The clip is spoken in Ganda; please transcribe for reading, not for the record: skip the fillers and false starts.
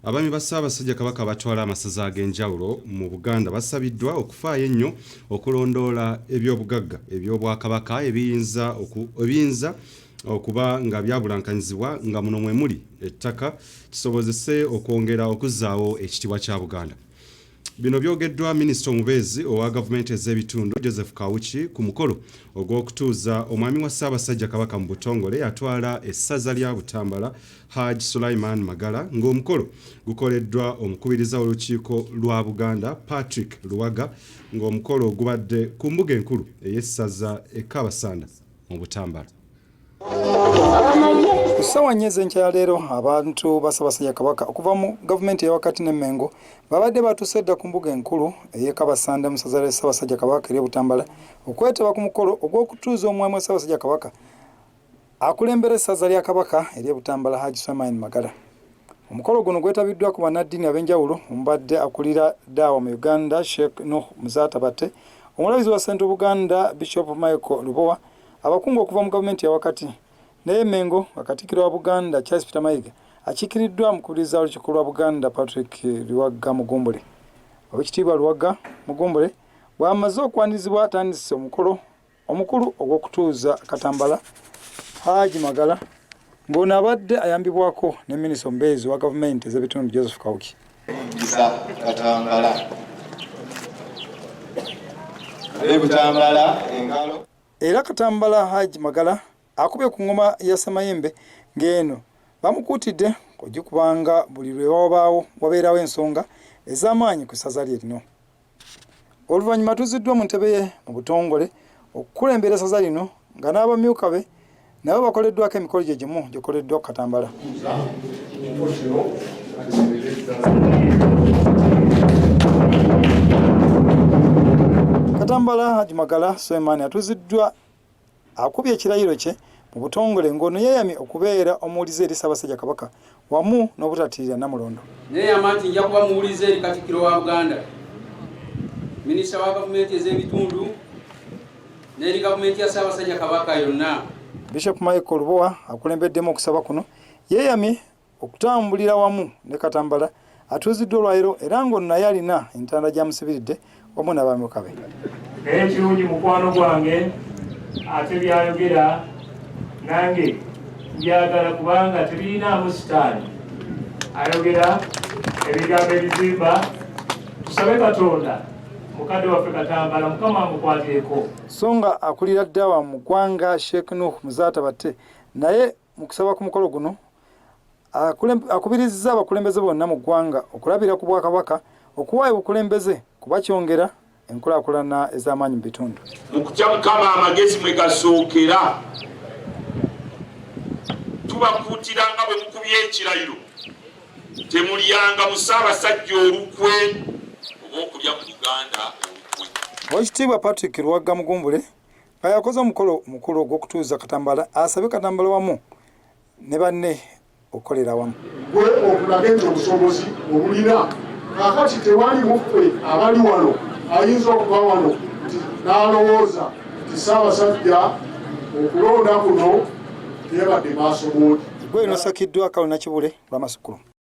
Abaami ba Ssaabasajja Kabaka abatwala amasaza ag'enjawulo mu Buganda basabiddwa okufaayo ennyo okulondoola eby'obugagga eby'Obwakabaka ebiyinza ebiyinza okuba nga byabulankanyizibwa nga muno mwe muli ettaka kisobozese okwongera okuzzaawo ekitiibwa kya Buganda. Bino byogeddwa minisita omubeezi owa gavumenti ez'ebitundu Joseph Kawuki ku mukolo ogw'okutuuza omwami wa Ssaabasajja Kabaka mu butongole atwala essaza lya Butambala Hajj Sulaiman Magala ng'omukolo gukoleddwa omukubiriza w'olukiiko lwa Buganda Patrick Luwaga ng'omukolo gubadde ku mbuga enkulu ey'essaza e Kabasanda mu Butambala. Ku ssaawa nnya ez'enkya ya leero abantu ba Ssaabasajja Kabaka okuva mu gavumenti eya wakati ne Mmengo babadde batuuse dda ku mbuga enkulu ey'e Kabasanda mu ssaza lya Ssaabasajja Kabaka ery'e Butambala okwetaba ku mukolo ogw'okutuuza omwami wa Ssaabasajja Kabaka akulembera essaza lya Kabaka ery'e Butambala Hajji Sulaiman Magala. Omukolo guno gwetabiddwako bannaddiini ab'enjawulo omubadde akulira Daawa mu Uganda Sheikh Nuh Muzaata Batte, omulabirizi wa Central Buganda Bishop Michael Lubowa, Abakungu okuva mu gavumenti eyawakati n'eye Mengo nga Katikkiro wa Buganda Charles Peter Mayiga akiikiriddwa mukubiriza w'olukiiko lwa Buganda Patrick Luwagga Mugumbule. Owekitiibwa Luwagga Mugumbule bw'amaze okwanirizibwa atandise omukolo omukulu ogw'okutuuza Katambala Haji Magala ng'ono abadde ayambibwako ne minisita omubeezi wa gavumenti ez'ebitundu Joseph Kawuki. Katambala Butambala engalo Era Katambala Hajji Magala akubye ku ngoma ya Ssemayembe ng'eno bamukuutidde okugikubanga buli lwe wabaawo wabeerawo ensonga ez'amaanyi ku ssaza lye lino. Oluvannyuma atuuziddwa mu ntebe ye mu butongole okukulembera essaza lino nga n'abamyuka be nabo bakoleddwako emikolo gye gimu gikoleddwa ku Katambala. Katambala Haji Magala Suleiman atuuziddwa akubye ekirayiro kye mu butongole ng'ono yeeyamye okubeera omuwulize eri Ssaabasajja Kabaka wamu n'obutatiirira Nnamulondo. Neeyama nti nja kuba muwulize eri Katikkiro wa Buganda, Minisita wa Gavumenti ez'ebitundu n'eri Gavumenti ya Ssaabasajja Kabaka yonna. Bishop Michael Lubowa akulembeddemu okusaba kuno yeeyamye okutambulira wamu ne Katambala atuuziddwa olwaleero era ng'ono naye alina entanda gy'amusibiridde wamu n'abamyuka be. Naye ekirungi mukwano gwange ate byayogera nange mbyagala kubanga tebirinaamu sitaani ayogera ebigambo ebizimba tusabe Katonda mukadde waffe Katambala Mukama amukwatireko. So nga akulira Dawa mu ggwanga Sheikh Nuh Muzaata Batte naye mu kusaba ku mukolo guno akubirizza abakulembeze bonna mu ggwanga okulabira ku Bwakabaka okuwaayo obukulembeze kuba kyongera enkulaakulana ez'amaanyi mu bitundu. Mu kutya Mukama amagezi mwe gasookera. Tubakuutira nga bwe mukubye ekirayiro, temulyanga mu Ssaabasajja olukwe oba okulya mu Buganda olukwe. Oweekitiibwa Patrick Luwagga Mugumbule nga yakoze omukolo omukulu ogw'okutuuza Katambala asabye Katambala wamu ne banne okukolera awamu. Gwe otulage nti obusobozi obulina kaakati tewali muffe abali wano ayinza okuba wano nti n'alowooza nti Ssaabasajja okulonda kuno teyabadde maaso gooti. Gwe inosakiddwa Kalona Kibule lw'amasukkulumu.